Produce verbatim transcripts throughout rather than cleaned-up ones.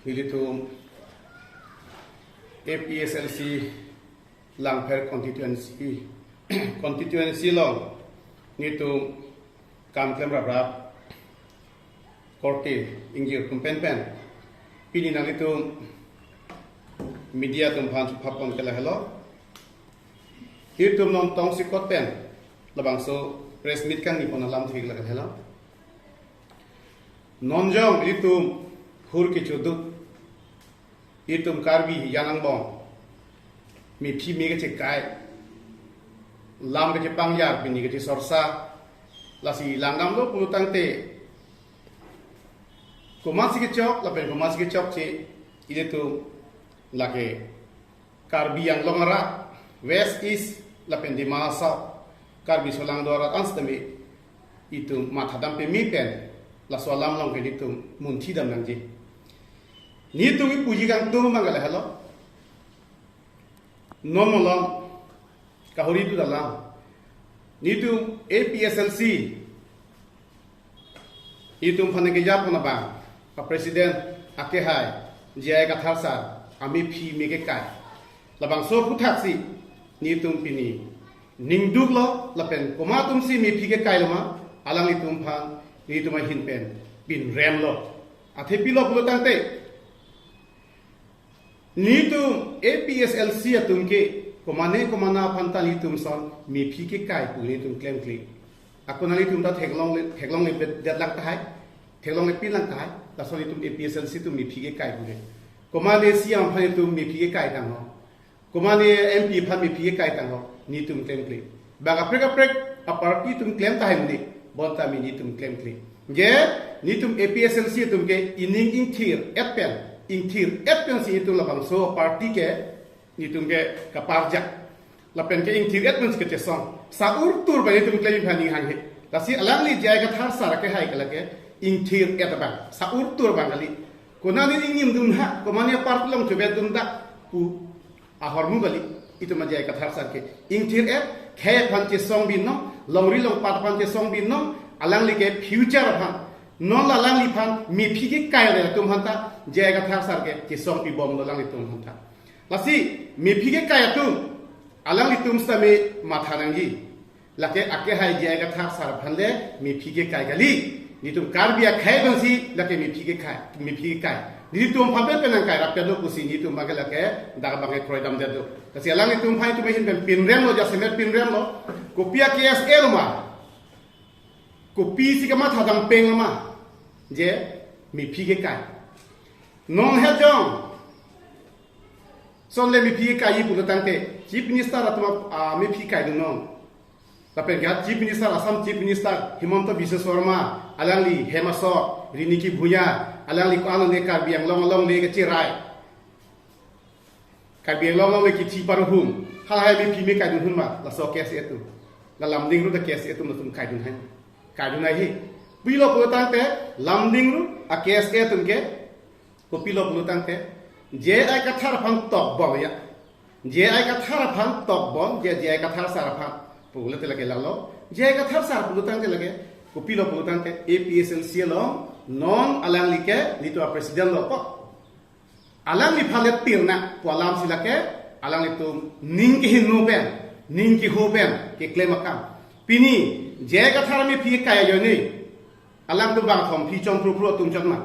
Ilitum A P S L C Langpher constituency, constituency along nelitum kam klem rap rap korte ingjir atum pen pen pini nanglitum media atum aphan chupha pon ke lahelo. Ilitum non tongsekot pen labangso press meet kangni pon alam thik lahelo. Non jong ilitum hur kechoduk, ilitum Karbi hijan angbong mephi me kechekai, lam kechepangjar, pini kechesorsa, lasi langdamlo pulo tangte komatsi kechok lapen komatsi kechokche, ilitum lake Karbi Anglong arat, West, East lapen Dima Hasao, Karbi aso lang do arat an sitame itum mathadam peme pen laso alam along ke ilitum munthidam nangji. Nelitum ipuji kangtung abang ke lahelo. Non malom kahuri tu dalam, nelitum A P S L C itum aphan keja pon abang, a president akehai J I Kathar sir amephi me kekai. Labangso aphuthak si nelitum pini ningduklo lapen komat atum si mephi kekai lo ma, alanglitum aphan nelitum ahin pen pinremlo. Athe pilo pulo tangte, nelitum A P S L C atum ke komane komane aphan ta nelitum ason mephi kekai pu nelitum klemkle. Ako nanglitum ta theklongle, theklongle bet-, detlang tahai, theklongle pinlang tahai, laso nelitum A P S L C atum mephi kekai pu le. Komane C E M aphan itum mephi kekai tangho, komane M P aphan mephi kekai tangho, nelitum klemkle. Bang kaprek kaprek a party atum klem tahai muni, bonta mi nelitum klemkle. Je nelitum A P S L C atum ke ining ingthir-et pen, ingthir-et pen si nelitum labangso party ke nelitum ke kaparjak. Lapen ke ingthir-et pen si kechesong. Sa-urtur abang nelitum klem aphan ning hanghe. Lasi alangli J I Kathar sir akehai ke lake ingthir-et abang, sa-urtur abang kali. Konane ingnimdun ha, komane party along chovedun da pu ahormu kali, itum a J I Kathar sir ke. Ingthir-et, khei aphan chesong binong, longri longpat aphan chesong binong, alangli ke future aphan. Non la alangliphan mephi kekai le atum aphan ta, J I Kathar sir ke chesong pibomlo alanglitum aphan ta. Lasi mephi kekai atum, alanglitum sitame matha nangji. Lake akehai J I Kathar sir aphan le mephi kekai kali. Nelitum Karbi akhei abang si lake mephi kekai, mephi kekai. Nelitum aphan pen pen nangkai rapdetlo pusi nelitum abang ke lake dak abang ke kroidamdetlo. Lasi alanglitum aphan itum ahin pen pinremlo, jasemet pinremlo. Kopi a K S A lo ma, kopi si kamathadam peng lo ma, je mephi kekai. Non het jong, son le mephi kekai pulo tangte, Chief Minister atum a, mephi kaidun non. Lapen ke Chief Minister, Assam Chief Minister Himanta Biswa Sarma, alangli hem asor, rini kebhunya, alangli ko-an le Karbi Anglong along le kecherai, Karbi Anglong along le kithi paruhum, halahai mephi me kaidun hon ma, laso K S A atum. La Lumding Road a K S A atum latum kaidun hai. Kaidun hai he. Pilo pulo tangte, Lumding Road a K S A atum ke, kopilo pulo tangte, J I Kathar aphan tokbom ya. J I Kathar aphan tokbom, J, J I Kathar sir aphan pulo te lake lalo. J I Kathar sir pulo tangte lake, kopilo pulo tangte, A P S L C along non alangli ke nelitum a president lo po. Alangliphan le pirna pu alam si lake, alanglitum ning kehingno pen, ning keho pen keklem akam. Pini J I Kathar mephi kekai ajoine, alangtum bangthom phi chon phru phru atum chot ma.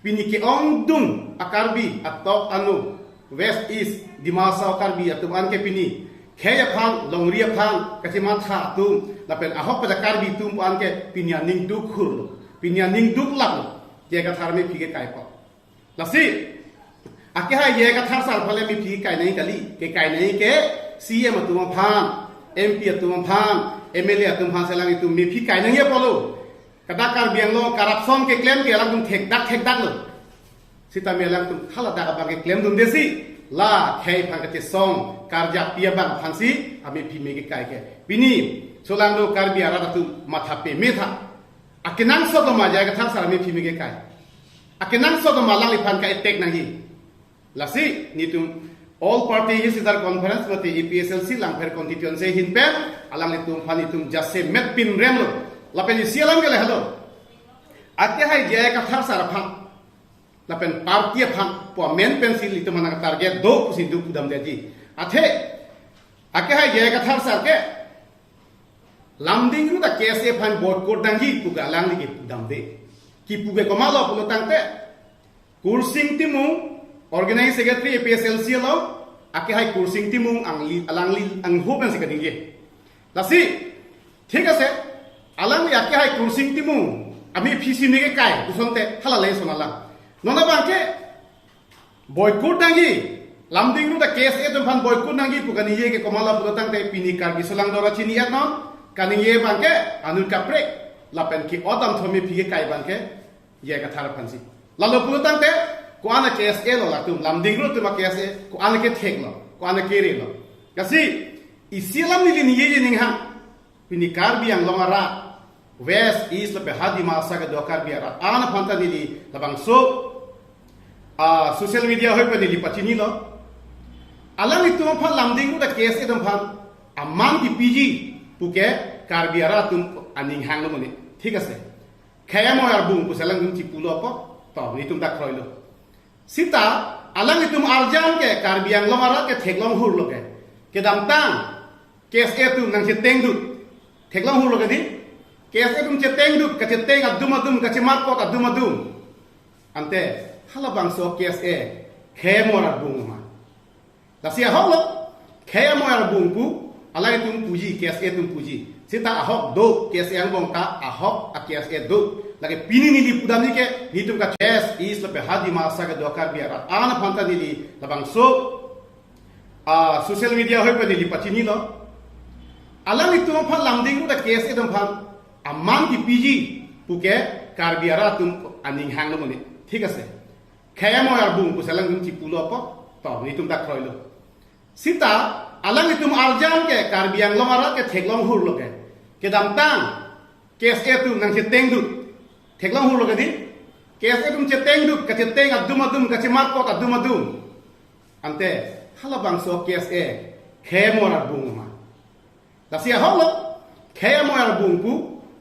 Pini ke-ongdung a Karbi atok anu, West, East, Dima Hasao Karbi atum an ke pini khei aphan, longri aphan kachematha atum, lapen ahok pada Karbi atum an ke pini aning duk hurlo, pini aning duk laplo, J I Kathar mephi kekai po. Lasi akehai J I Kathar sir aphan le mephi kekai nangji kali, kekai nangji ke C E M atum aphan, M P atum aphan, M L A atum aphan si alanglitum mephi kai nangji apotlo. Kadak Karbi Anglong corruption keklem ke alangtum thekdak thekdaklo. Sitame alangtum haladak abang keklemdunde si, la khei aphan kachesong karjap pi abang aphan si amephi me kekai ke. Pini solangdo Karbi arat atum matha peme tha. Akenangsot ma J I Kathar sir amephi me kekai? Akenangsot ma alangliphan ka-attack nangji? Lasi nelitum All Party Hills Leaders Conference mate A P S L C Langpher constituency ahin pen alanglitum aphan itum jasemet pinremlo. Lapen isi alam ke lahelo. Akehai J I Kathar sir aphan lapen party aphan pu amen pensi ilitum aphan target do pusi nelitum pudamde ji. Athe akehai J I Kathar sir ke Lumding Road a-K S A aphan boycott nangji pu ke alangli ke pudamde. Kipu ke komatlo pulo tangte, Kursing Timung, Organizing Secretary A P H L C along, akehai Kursing Timung alangli, alangli angho pensi kaningje. Lasi, thik ase, alangli akehai Kursing Timung amephi si mege kai, pu asonte hala le ason alang. Non abangke boycott nangji, Lumding Road a-K S A atum aphan boycott nangji pu kaningje ke komatlo pulo tangte, pini Karbi Songlam Dorbar chini-et non, kaningje abangke anut kaprek, lapen ke-ot damthu amephi ke kai abangke J I Kathar aphansi. Lalo pulo tangte, ko-an a-K S A lo latum, Lumding Road atum a-K S A, ko-an kethek lo, ko-an kere lo. Lasi, isi alam neli ningjeji aning hang, pini Karbi Anglong arat, West, East lapen ha Dimasa kedo Karbi arat an aphan ta neli labangso a-social media ahoi pen neli pachinilo. Alanglitum aphan Lumding Road a-K S A atum aphan aman kipiji pu ke Karbi arat atum aning hanglo mane. Thik ase. Khei amoi arbung pusi alangtum chipulo apot, to, nelitum ta kroilo. Seta alanglitum arjan ke Karbi Anglong arat ke theklong hurlo ke. Kedamtang K S A atum nangchetengdut. Theklong hurlo ke dei. K S A atum chetengdut, kacheteng adum adum, kachemarpot adum adum. Ante halabangso K S A khei amoi arbung ma? Lasi ahoklo, khei amoi arbung pu alanglitum puji, K S A atum puji. Seta ahok do, K S A angbong ta ahok a-K S A do. Lake pini neli pudamji ke, nelitum ka West, East lapen ha Dimasa kedo Karbi arat an aphan ta neli labangso a-social media ahoi pen neli pachinilo. Alanglitum aphan Lumding Road a-K S A atum aphan aman kipiji pu ke Karbi arat atum aning hanglo mane. Thik ase. Khei amoi arbung pusi alangtum chipulo apot, to, nelitum ta kroilo. Seta alanglitum arjan ke Karbi Anglong arat ke theklong hurlo ke. Kedamtang K S A atum nangchetengdut. Theklong hurlo ke dei. K S A atum chetengdut, kacheteng adum adum, kachemarpot adum adum. Ante halabangso K S A khei amoi arbung ma? Lasi ahoklo, khei amoi arbung pu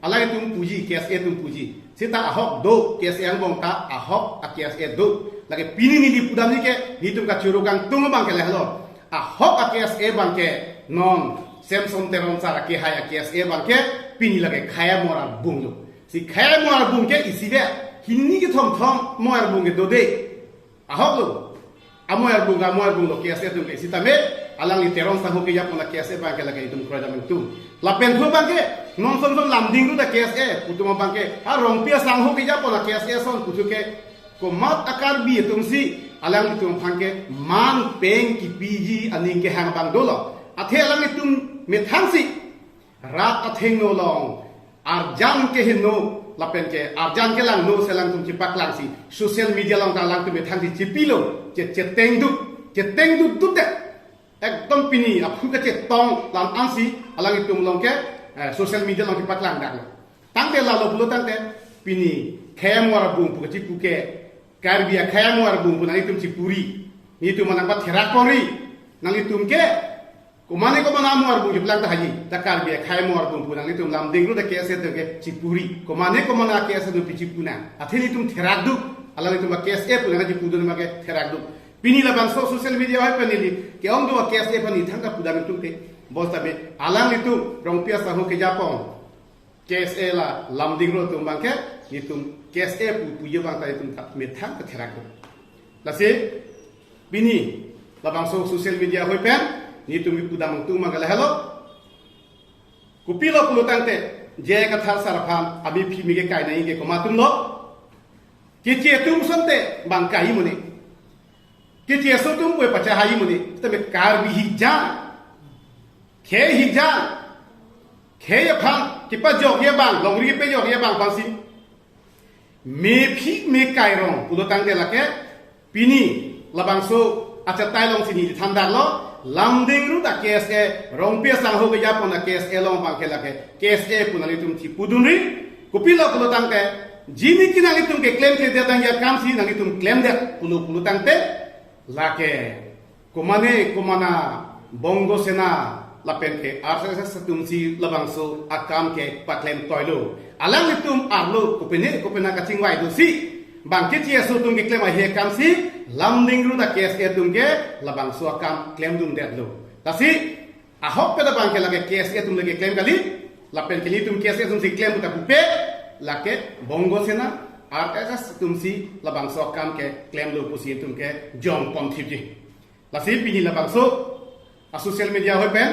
alanglitum puji, K S A atum puji. Seta ahok do, K S A angbong ta ahok a-K S A do. Lake pini neli pudamji ke, nelitum kachoro kangtung abangke lahelo. Ahok a-K S A abangke non Samson Teron sir akehai a-K S A abangke pini lake khei amoi arbung lo. Si khei amoi arbung ke isi de, hini kethom thom amoi arbung ke do dei. Ahoklo. Amoi arbung, amoi arbung lo K S A atum ke, sitame alangli Teron sangho kejapon a-K S A abangke lake itum kroidam ingtung. Lapen thu abangke, non son son Lumding Road a-K S A pu atum abangke, a Rongpi asangho kejapon a-K S A ason pu thu ke, komat a-Karbi atumsi alanglitum aphan ke man pen kipiji aning kehang abang dolo. Athe alanglitum methangsi rat athengno along arjan keheno lapen ke arjan kelangno si alangtum chipaklangsi social media along ta alangtum methangsi chipilo, che, chetengdut, chetengdutdut det. Ekdom pini aphu kachetong lam ansi alanglitum along ke, eh, social media along chipaklang daklo. Tangte lalo pulo tangte pini khei amoi arbung pu kachipu ke Karbi akhei amoi arbung pu nanglitum chipuri. Nelitum nangpatherak pori. Nanglitum ke komane komane amoi arbung chiplang ta haji. Ta Karbi akhei amoi arbung pu nanglitum Lumding Road a-K S A atum ke chipuri. Komane komane a-K S A atum pi chipu nang. Athe nelitum therakduk. Alanglitum a-K S A pu nang chipudun ma ke therakduk. Pini labangso social media ahoi pen neli ke-ong do a-K S A aphan neli thangta pudam ingtung ke. Bos tabe alanglitum Rongpi asangho kejapon K S A la Lumding Road atum abangke, nelitum K S A pu puji abang ta nelitum ta methang katherakduk. Lasi pini labangso social media ahoi pen nelitum kipudam ingtung ma ke lahelo. Kopilo pulo tangte, J I Kathar sir aphan amephi mege kai nangji ke komat atumlo? Keche atum asonte bang kai mane. Keche aso atum pu pacha hai mane. Tame Karbi hijan, khei hijan, khei aphan kepajokji abang, longri kepajokji abang aphansi mephi mekai rong pulo tangte lake pini labangso achatai alongsi neli thandaklo, Lumding Road a-K S A, Rongpi asangho kejapon a-K S A along abangke lake K S A pu nanglitum chipudunri. Kopilo pulo tangte, jini ke nanglitum keklemkledet nangji akamsi nanglitum klemdet pulo pulo tangte, lake komane komane Bongo Sena lapen ke R S S atumsi labangso akam ke paklem toilo. Alanglitum arlo kopine kopine kachingvai dosi Bangke K S A atum keklem ahi akam si Lumding Road a K S A atum ke labangso akam klemdundetlo. Lasi ahokpet abangke lake K S A atum le keklem kali, lapen ke nelitum K S A atum si klem puta pupe, lake Bongo Sena, R S S atum si labangso akam keklemlo pusi nelitum ke jongpon thipji. Lasi pini labangso a social media ahoi pen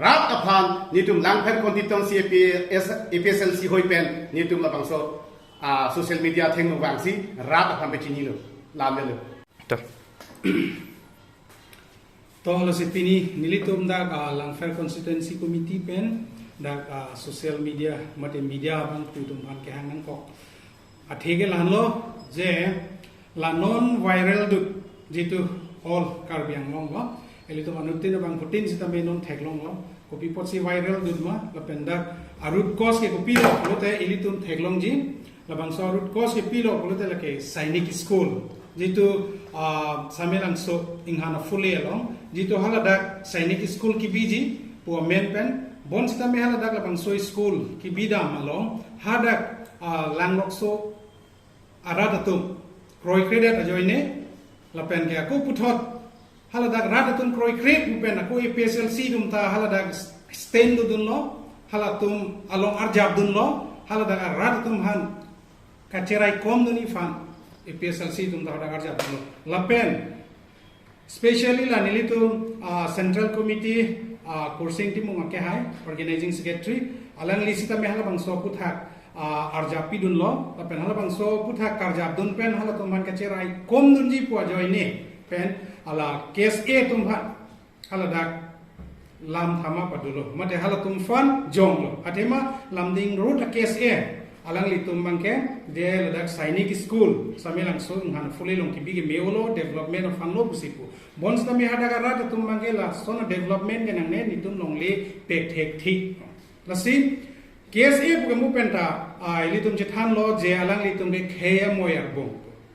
rat aphan nelitum Langpher constituency A P S, A P H L C ahoi pen nelitum labangso a social media athengno vangsi rat aphan pachinilo, lamelo. To. To, lasi pini nelitum dak, ah, Langpher Constituency Committee pen dak, ah, social media mate media abangphu atum aphan kehang nangkok athe ke lahenlo je la non viral dut, jitu all Karbi Anglong lo, ilitum anuttin abangphutin sitame non theklonglo, kopi apotsi viral dut ma, lapen dak a root cause ke kopilo pulote ilitum theklongji, labangso a root cause ke kopilo pulote lake Sainik School, jitu, ah, Samelangso Inghan a Phule along, jitu haladak Sainik School kebiji pu amen pen, bonsitame haladak labangso school kebidam along hadak, ah, Langlokso arat atum kroikredet ajoine, lapen ke ako puthot haladak rat atum kroikre pu pen ako A P H L C atum ta haladak stand dodunlo, halatum along arjapdunlo, haladak arat atum aphan kacheraikomdun aphan A P H L C atum ta hadak arjapdunlo. Lapen specially la nelitum, ah, Central Committee, ah, Kursing Timung akehai, Organizing Secretary, alangli sitame halabangso aputhak, ah, arjap pidunlo, lapen halabangso aputhak karjapdun pen halatum aphan kacheraikomdunji pu ajoine pen hala K S A atum aphan haladak lam thama padolo, mate halatum aphan jonglo. Athema Lumding Road a K S A alanglitum abangke je ladak Sainik School, Samelangso Inghan a Phule along kebi ke me-olo, development aphanlo pusi pu. Bonsitame hadak arat atum abangke lason development ke nangne, nelitum longle pekthek thik. Lasi K S A pu ke mu penta, ah, ilitum chethanlo je alanglitum ke khei amoi arbung.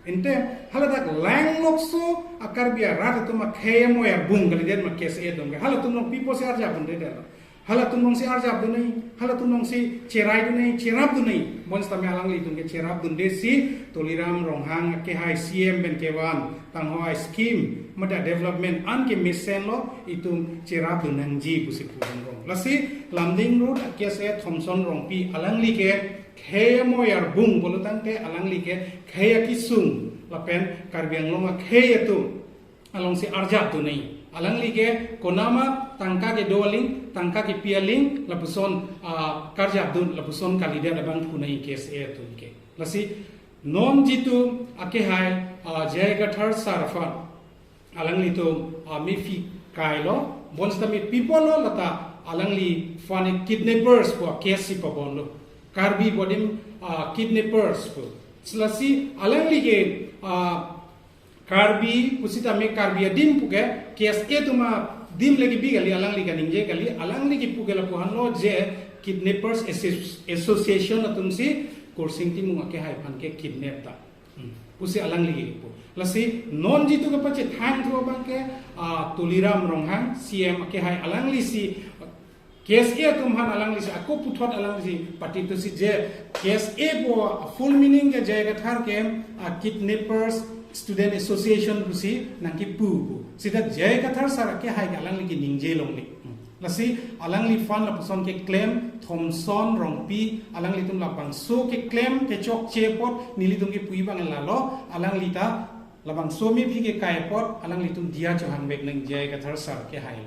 Ante haladak Langlokso a Karbi arat atum akhei amoi arbung kalidet ma K S A atum ke. Halatum along pi apotsi arjapdunde detlo? Halatum alongsi arjapdun nai, halatum alongsi cheraidun nai, cherapdun nai. Bonsitame alanglitum ke cherapdunde si Tuliram Ronghang akehai C M pen kevan tangho a scheme mate development an ke mesenlo, itum cherapdun nangji pusi pu dun rong. Lasi Lumding Road a K S A Thomson Rongpi alangli ke khei amoi arbung pulo tangte alangli ke khei akesung lapen Karbi Anglong akhei atum alongsi arjapdun nai. Alangli ke konama tangka kedo aling, tangka kepi aling, lapuson, ah, karjapdun, lapuson kalidet abangphu nai K S A atum ke. Lasi non jitu akehai, ah, J I Kathar sir aphan alanglitum, ah, mephi kailo, bonsitame pi pulo lata alangliphan kidnappers pu a case si pabonlo. Karbi pu adim, ah, kidnappers pu. Lasi alangli ke, ah, Karbi pusitame Karbi adim pu ke K S A atum adim le kebi kali, alangli kaningje kali, alangli kepu ke lapu-anlo je kidnappers Associ-, Association atum si Kursing Timung akehai aphan ke kidnap ta. Hmm. Pusi alangli kepu. Lasi non jitu kepachethangthu abangke, ah, Tuliram Ronghang C M akehai alangli si K S A atum aphan alangli si ako puthot alangli si patitusi je K S A pu full meaning ke J I Kathar ke, ah, Kidnappers Student Association pusi nangkepu pu. Sita J I Kathar sir akehai ke alangli keningje longle. Hmm. Lasi alangliphan lapuson keklem, Thomson Rongpi, alanglitum labangso keklem kechokche apot nelitum kepu abang lalo, alangli ta labangso mephi kekai apot alanglitum diya chohangvek nang J I Kathar sir akehai.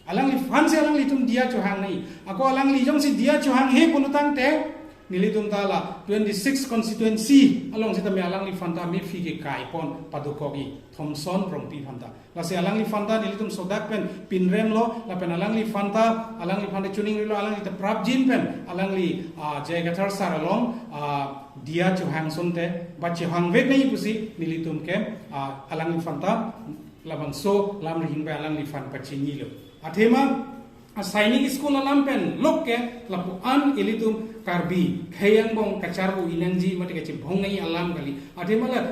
Alangliphan si alanglitum diya chohang nai. Ako alangli jongsi diya chohanghe pulo tangte, nelitum ta la twenty-six constituency along sitame alangliphan ta mephi kekai pon padokokji, Thomson Rongpi aphan ta. Lasi alangliphan ta nelitum sodak pen pinremlo, lapen alangliphan ta, alangliphan ta chuning rilo, alangli ta prapjin pen alangli, ah, J I Kathar sir along, ah, diya chohang asonte ba chohangvek nai pusi nelitum ke, ah, alangliphan ta labangso lamrihing pen alangliphan pachinilo. Athema a Sainik School alam pen lok ke lapu-an ilitum Karbi khei angbong kacharbo inangji mate kachebhong nai alam kali. Athema la